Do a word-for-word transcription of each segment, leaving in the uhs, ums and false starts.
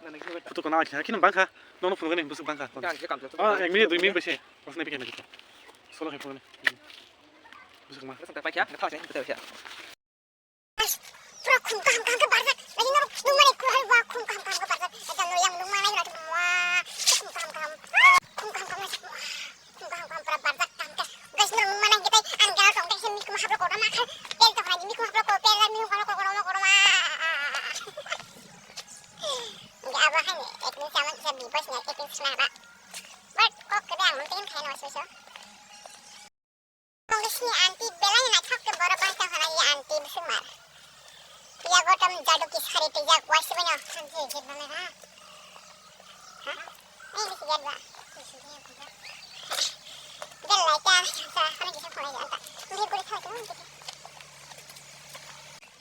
Photo kono akhina khini bangkha. Nono phunukgani bwswk bangkha. Oh, ek minute, dui minute bai se. Bosna pikir lagi. Solo khai phunukgani. Bwswk ma. Pura khum kaham kaham khe barjak. Lagi norok nung mani kuhai wa khum kaham kaham khe barjak. Ekdam no yang nung manai lagi wa khum kaham kaham. Khum kaham kaham lagi wa khum kaham kaham pura barjak kaham khe. Guys, norok nung manai khe tai ang gana tong khe mikuma haplo kotorma khe. Pel tong hai mikuma haplo ko pel mikuma haplo kotorma kotorma. Abo hai ni ek minute sama kisa bibos ni ek minute sna ba. But kok kede ang mungkin khai no so so. Congress ni anti belai naithok khe borok bai tong hwnna ye anti bwswk mar. Yago tam jadu ki sari twijak waisa bai no. Thanti je bale ha. Ha? Ei bisi jadu ba. Belai ta sa hana kisa khulai anta. Ngi guri thang tu.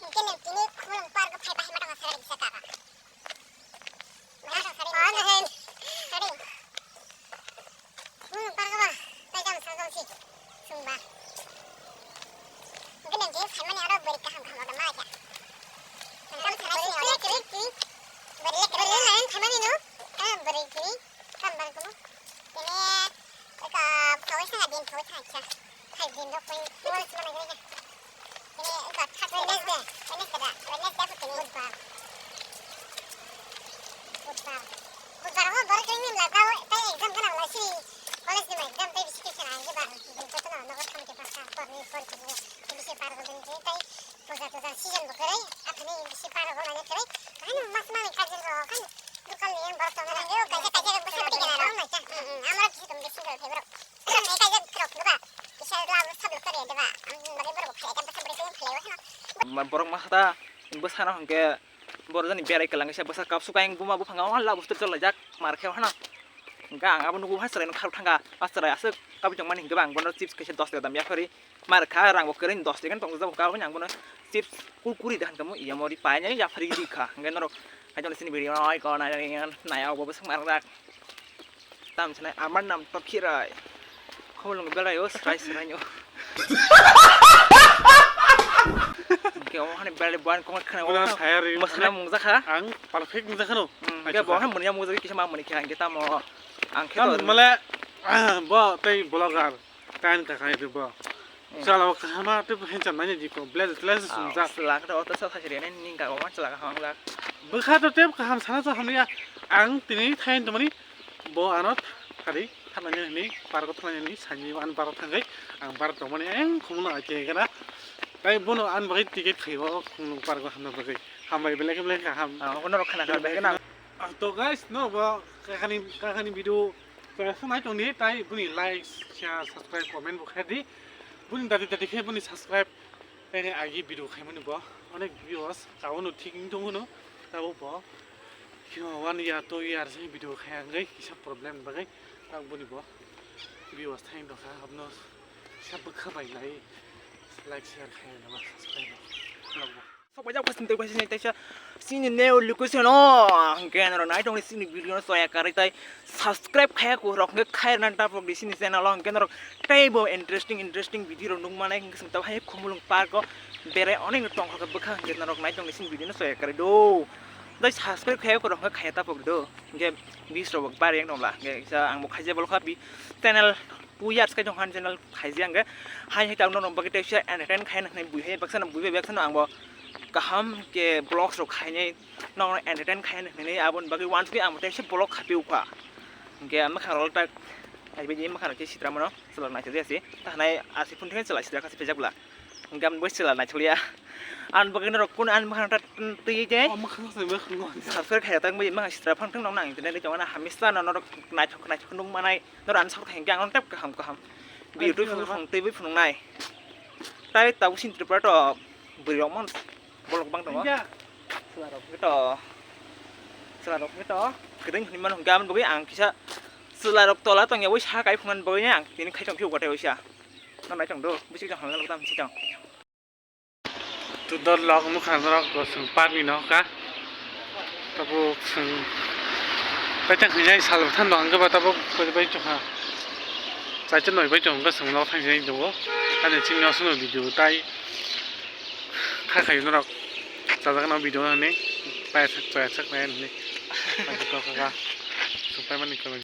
Ngi nem tini khulum par ko phai bai ma tong sari kisa ka ba. Tini wngkha Wednesday, Wednesday ba, Wednesday bo tini budbar. Budbar. Budbar o borok tini ni lagao tei exam gwnang lai sini college ni exam tei bisi khe khena ang ba joto no nogo thang khe basa porni porni bisi par go tini tei puja tuja season bo kwrwi athani bisi par go lai kwrwi. Haino mas mani kajin ro kan dukal ni borok tong lai kaisa kaisa bwsa bwtwi gana ro. Amra bisi tong bisi single phai borok. Kaisa borok masa ta bwsano hwnkhe Borok jani berai kwlangwi se bwsa kapsuk ayang buma buphang o lab stori cholaijak mar khe hana. Hwnkhe ang abo nukgo hai chwraino kharok thangkha, a chwrai aswk kabui tongmani hwnkhe ba ang bono chips kaisa dos taka dam yaphari mar kha, rangbo kwrwi dos taka tongjakgo, aboni ang bono chips kurkuri da hwnkhe mo iya mori painani yaphari rikha. Hwnkhe norok hai jani chini video no oi ko nai nai nai ya obo bwswk mar rak. Tam sanai, "Amar nam to Khirai." Khumulwng belai o, srai srai o. Hwnkhe omo hani belai buan kok khna o. Bulan saya ri. Masla mungjakha. Ang perfect mungjakha no. Hmm, hwnkhe bo han muni mungjakha kisa ma muni kha hwnkhe tamo. Ang khe tam to male, ah, bo tei vlogger. Kain kakai de bo. Hmm. Chala o kahama tei bo hencham nani jiko. Bless, bless sungjak. Sela khe to oto sa sa siri nai ning ka o ma chala kaham ang lak. Bwkha to tei kaham sana sa hamya. Ang tini thain to mani. Bo ano thari thanani hwnwi park o thanani hwnwi saimani bo ani park o thangwi ang park tongmani eng khumno aike gana. Tai bono ani bagwi ticket khaibo khumno park o hamna bagwi. Hambai belai khe belai kaham. Ah, obo norok khna kha belai khna. Ah, to guys, no bo kakhani, kakhani video kaya nai tongdi, tai boni like, share, subscribe, comment bo khaidi. Boni dati dati khe boni subscribe. Tei agi video khaimani bo onek viewers kabono thik wng tongmano, tabuk bo kino one year, two year se video khaya wngwi kisa problem bagwi tabuk boni bo viewers thang tongkha, abono kisa bwkha bai nai like, share khaya nai subscribe rok. Sok bai jak pasin tei pasin tei sa sini neo location o hwnkhe norok nai tongni sini video no soya karwi tai subscribe khaya ku rok hwnkhe khai rwna tapok di sini channel o hwnkhe norok tei bo interesting interesting video rok nukmanai hwnkhe swng tabo hai Khumulwng park o berai onek no tongkha bwkha hwnkhe norok nai tongni sini video no soya karwi do. Dai subscribe khaya ku rok hwnkhe khaya tapok do hwnkhe bis rok bari yang tongla hwnkhe kisa ang bo khaijak bolkha bi channel two years khe tongkha channel khaijak hwnkhe hai hai tamo norok bagwi tei kisa entertain khai nai bui hai baksa no bui bai baksa no ang bo kaham khe vlogs rok khainai. Nokno entertain khai hinwi aboni bagwi uansugwi ang tei se vlog khapiu kha. Hwnkhe ang mwkhang rok tak, ai bai mwkhang rok khe sitra mano, chwla naisajak se. Tahanai aswk phone thangwi chwla sitra kha se phaijak bwla. Hwnkhe ang bai chwla naisukliya. Ang bagwi norok kunu ang mwkhang ta twi tei. O mwkhang se mwkhang no. Subscribe khai tak bai mwkhang sitra phang thang nang internet ri tongna hamisa no norok naithok naithok nung manai. Norok ang sak thang khe ang tep kaham kaham. Video twi phunuk phunuk twi bai phunuk nai. Tai tabuk sin Tripura to bwrwi rok mon. Bolok bang tongo. India. Chwla rok hwnkhe to, chwla rok hwnkhe to kwrwng hwnwi mano hwnkhe aboni bagwi ang kisa chwla rok tola tongya ui sa kai phunuknani bagwi ang tini khai tong phio gothe ui sa. Nang nai tong do, bisi tong hamya tong si tong. Tu dor lok mukha norok bo chwng park ni no ka. Tabuk chwng paitang khainai sal bwthan bo hwnkhe ba tabuk bai tongkha. Chaita noi bai tongkha chwng nok thang sinai tongo. Ani chini osomno video tai. Kha khayo norok chajakna video hinwi paithak paithak nai hinwi. Paithak kha kha. Supai mani kha.